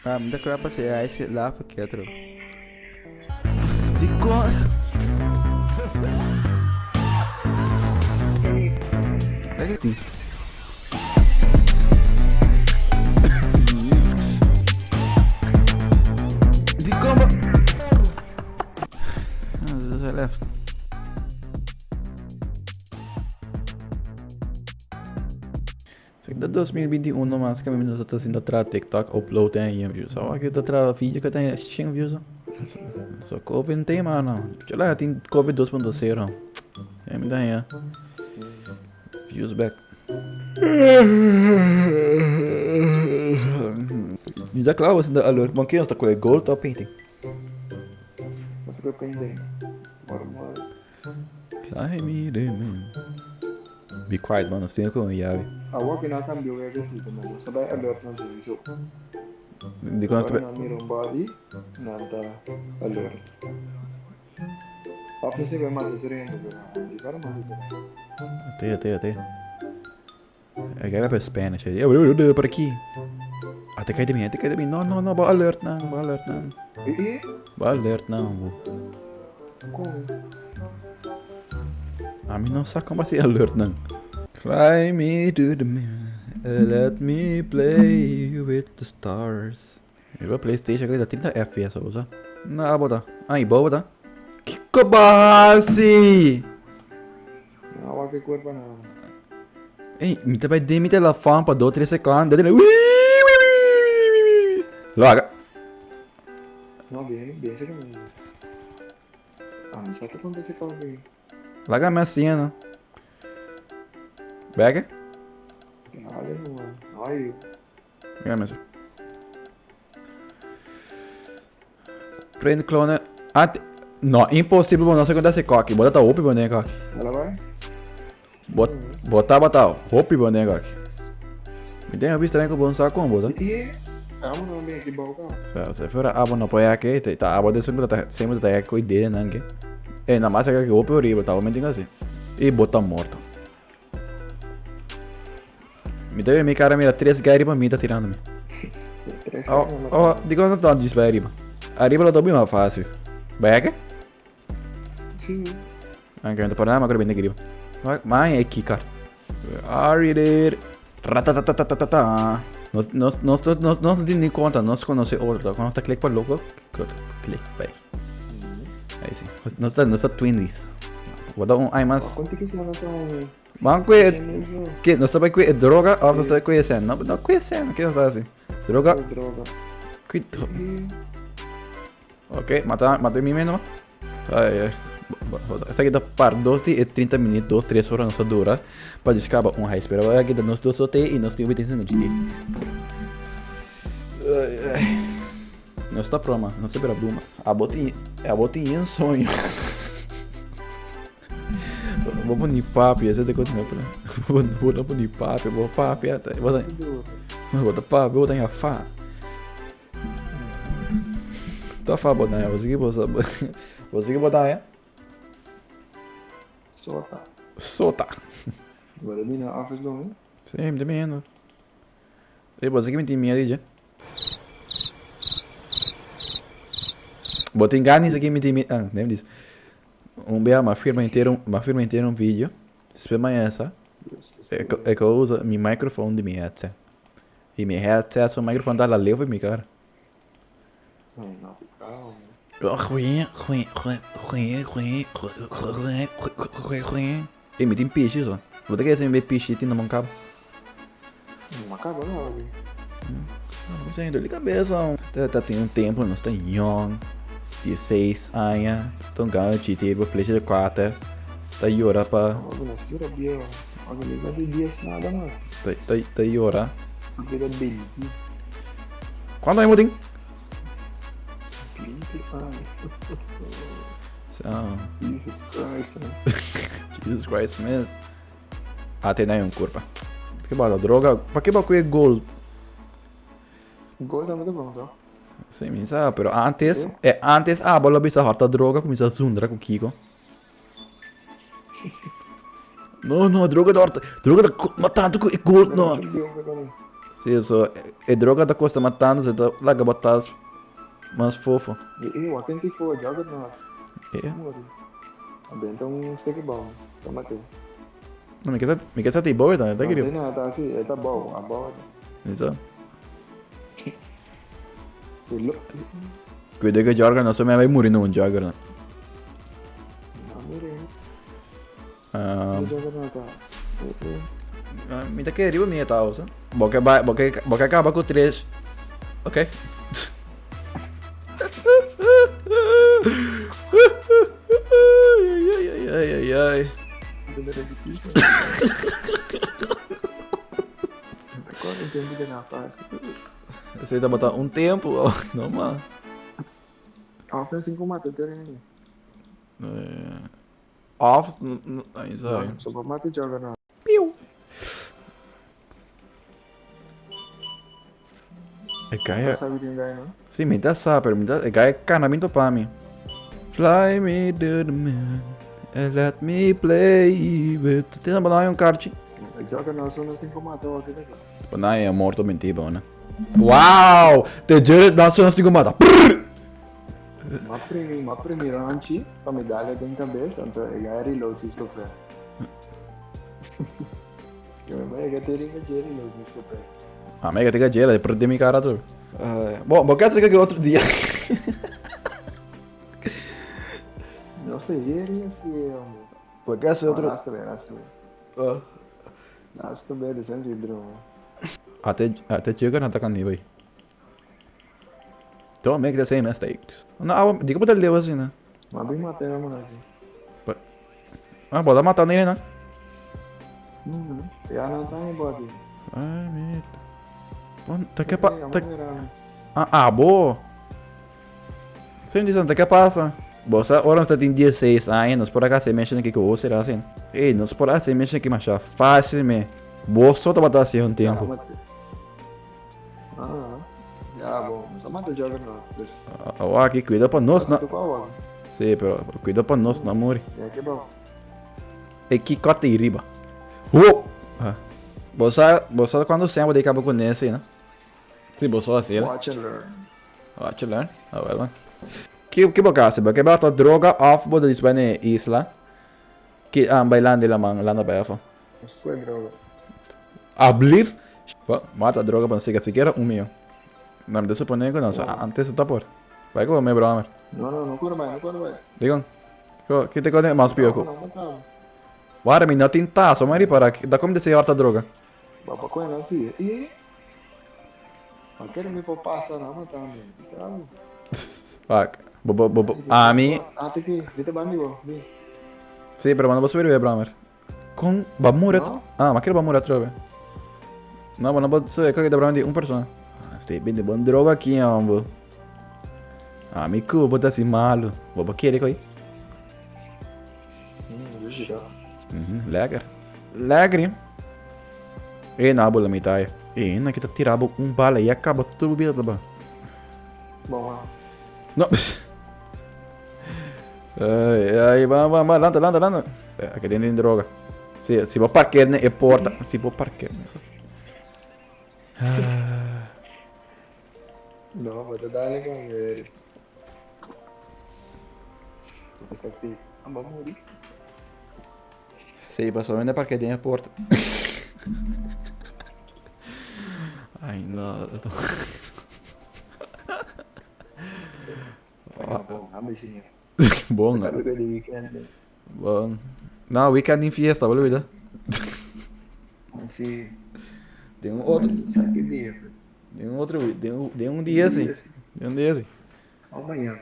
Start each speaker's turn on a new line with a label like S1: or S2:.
S1: Ah, mi ta kla pa se ijs la verkeerd ro. Dikon? Dikon bo? Ah, left. Sek ta 2021 mas que mi ta sinta tra TikTok upload en yen views. Awor ki ta tra video que ten 100 views. So COVID tem mano. Chela tin COVID 2.0. E mi ta ya. Views back. Mi ta klaar was in de alert, maar keer ta koe gold op painting.
S2: Was ik painting? Waarom?
S1: Fly me the moon. Be quiet man, nos tin ku un yabi.
S2: Awor ku nan kambio wega si ta nos ta bai alert nan souiso.
S1: Dikon nos ta
S2: Ora nan mira un body nan ta alert. Of nos bai mata tur hende pero di para mata tur hende.
S1: Ate ate ate. E kaya pa Spanish. Eh, por aki. Ate kai de mi, ate kai de mi. No, no, no, bo alert nan, bo alert nan. Bo alert nan, bo.
S2: Kon?
S1: Ami no sa kon basi alert nan. Fly me to the moon, let me play with the stars. Riba PlayStation ku ta 30 FPS bo sa. Na abo ta. Ai, bo ta. Kiko basi?
S2: No wak e cuerpo na.
S1: Ey, mi ta bai den mi telefon pa 2 3 secondo. Dele. Wii wii wii wii wii. Lo haga.
S2: No, bien, bien se que me. Ah, mi sa que ponte ese coffee.
S1: Laga mi así, no. Beke?
S2: Dale, man. Ay.
S1: Mira mi así. Print clone. Ah, no, imposible bo no sé konta se koki. Bota ta hopi bo ne koki.
S2: Ela vai?
S1: Bot, bota bota hopi bo ne koki. Mi tengo visto que bon sa con bota.
S2: E amo no me equivoco.
S1: O sea, fuera abo no puede que te ta abo de sempre ta sempre ta ko idea nan que. Eh, nada más que hopi horrible, ta momento así. Y bota morto. Mi ta mi cara mira tres guy riba mi ta tirando mi.
S2: Tres
S1: Oh, oh, digo no ta djis bai arriba. Arriba lo ta bem mais fácil. Bai aqui?
S2: Sí.
S1: Ok, então para nada, mas arriba. Mas é aqui, cara. Where are you, dude? Ratatatatata. Nos, nos, nos, nos, nos no tiene ni conta, nos conoce otro. Cuando está click para loco, click, bye. Ahí sí. Nos está, nos está twindies. Bota un ay mas.
S2: Cuánto que se llama esa?
S1: Man kue ke nos ta bai kue droga of nos ta kue sen? No, no kue sen, ke nos ta hasi? Droga.
S2: Droga.
S1: Kue Ok, mata mata mi meno. Ai ai. Esaki ta par 2 di e 30 minuut, 2 3 ora nos ta dura pa djis kaba un heist. Pero aki ta nos dos sote i nos tin obediencia na GT. Ai ai. Nos ta proma, nos ta bira broma. Abo tin abo tin un soño. Bo por ni papia, ese te continua por Bo bo no por ni papia, bo papia, ta bo ta bo ta papia, bo ta en fa. Ta fa bo ta bo sigui bo sa bo sigui bo ta
S2: Sota.
S1: Sota.
S2: Bo ta bini na office lo, eh?
S1: Sí, mi ta bini. Ey, bo sa ki mi tin miedu dje? Bo tin gana di sa ki mi tin miedu? Ah, nem dis. Un bia m'a firma henter un, m'a firma henter un video. Despues mañana sa, e ko, e ko usa mi microphone di mi headset. I mi headset su microphone ta la leu for mi kara. Ey, mi tin pishi so. Bo ta kere si mi bay pishi tin na mon kaba?
S2: Ma kaba no abi.
S1: No sé, doli cabeza. Ta ta tin un tempo nos ta young, 16 aña, ta un gana chiti riba PlayStation 4, ta yora pa.
S2: Abi nos bira bieu, abi mi ta di 10 nada mas.
S1: Ta ta ta yora.
S2: Bira 20.
S1: Cuanto aña bo tin?
S2: 20 aña.
S1: So.
S2: Jesus Christ.
S1: Jesus Christ, man. Ah, te un curpa. Ke bata droga? Pa ke ba kue gold?
S2: Gold tambe ta bon, to?
S1: Sí, mi sa, pero antes, eh, antes abo lo bisa horta droga kuminsa zundra ku Kiko. No, no, droga ta horta, droga ta ma tanto ku e gold no. Sí, so e droga ta kosta mas tantu, so e ta laga bo tas mas fofo.
S2: E e wak enti for Juggernaut.
S1: E.
S2: Muri. A benta un sticky bomb, ta mat'é.
S1: No, mi ke sa, mi ke sa ti bou e ta, e ta
S2: No,
S1: kiri.
S2: te no, ta así, e ta bou, a bou e ta.
S1: Mi sa.
S2: E lo,
S1: Cuida ku Juggernaut, so mi a bai muri no un Juggernaut.
S2: No, mire.
S1: Mi ta kere riba mi e tao sa. Bo ke bai, bo ke, bo ke kaba ku tres. Ok. Ai, ai, ai, ai, ai. Esei tabata un tempu, no mas. Of, ay, sorry.
S2: So pa mata Juggernaut.
S1: Piu. E guy.
S2: Sabi tin guy, no?
S1: Sí, mi ta sa, pero mi ta, e guy cana minto pa mi. Fly me to the moon and let me play with. Tin ba un karchi?
S2: Juggernaut so nos tin ku mata o kita.
S1: Pa na e morto minti ba na. Wow! Te jure dan so nos tin ku mata. Prrr!
S2: M'a primi, m'a primi ranchi pa mi dale den cabes, anto e gai reload su scopet. Yo me voy a te riba dje reload mi scopet.
S1: Ah, mega te gajela, de prende mi cara tu. Bom, bo quer que outro dia.
S2: No sé, ieri si, hombre.
S1: Bo quer ser outro.
S2: Laatste weer, laatste weer. Laatste weer, dus een droom.
S1: Até até chega na takan ni Don't make the same mistakes. No, awa, di ko pa leu asina.
S2: Ma bin mata e homber aki.
S1: Ah, bo ta mata nene na.
S2: Mm, ya nan ta bo aki.
S1: Ai, mi. Bon, ta ke pa ta Ah, ah, bo. Sim, dizem, ta ke pasa? Bo sa, ora nos ta tin 16 aña, nos por a hasi mention aki ku bo será asin. Ey, nos por a hasi mention aki masha fácil me. Bo so tabata hasi un tempo.
S2: Ah, ya bon, nos a mata Juggernaut. Dus.
S1: Awa aki, cuida pa nos na.
S2: Pasa tu pa awa.
S1: Sí, pero cuida pa nos no muri.
S2: Ya ke bon.
S1: E ki korte i riba. Ho! Ah. Bo sa, bo sa cuando sempre de cabo con ese, no? Sí, bo sa así,
S2: Watch and learn.
S1: Watch and learn. Ah, well, man. Ki, ki bo ka hasi? Bo ke bata droga of bo ta dis bai na e isla? Ki, ah, bailando e laman, landa bai afo.
S2: Esto es droga.
S1: Alblief. Bo mata droga pa no siga sikiera un mio. No mi ta supone ku no sa antes ta por. Bai ku bo me bròmer.
S2: No no no kore bai no kore bai.
S1: Dikon? Ko ki te kos mas pio ku.
S2: No no mata bo.
S1: Wara mi no tin taso mi a ripara da kom deseo harta droga.
S2: Bo pa koe nan si. E. Ma kere mi por pasa nan mata mi. Bisa bo.
S1: Wak. Bo bo bo ami.
S2: Ate ki mi ta bandi bo. Bin.
S1: Si pero bo no por sobrevive bròmer. Con ba muri
S2: No.
S1: Ah, ma quiero ba muri atrobe. No, ma no bo so e da di un persona. Ah, ste bende bon droga aqui, hombre. Ah, mi cu bo ta si malo. Bo bo quiere coi?
S2: Yo gira.
S1: Mhm, lekker. Lekker. E na bo la mitad. E na kita tirabo un bala e acaba tudo bida ba.
S2: Bom, ah.
S1: No. Ai, ai, va, va, va, lanta, lanta, lanta. Eh, Aquí tienen droga. Sí, si vos parquear e porta. Si vos parquear. Ah.
S2: No, but dale con el. Exacto. Amba muri.
S1: Sí, pasó en el parque tiene porta. Ay, no. Bon. Bon. No, weekend in fiesta, boludo. Vida.
S2: Sí.
S1: De un otro. De un otro, de un, de un día sí. De un día sí.
S2: Amanhã.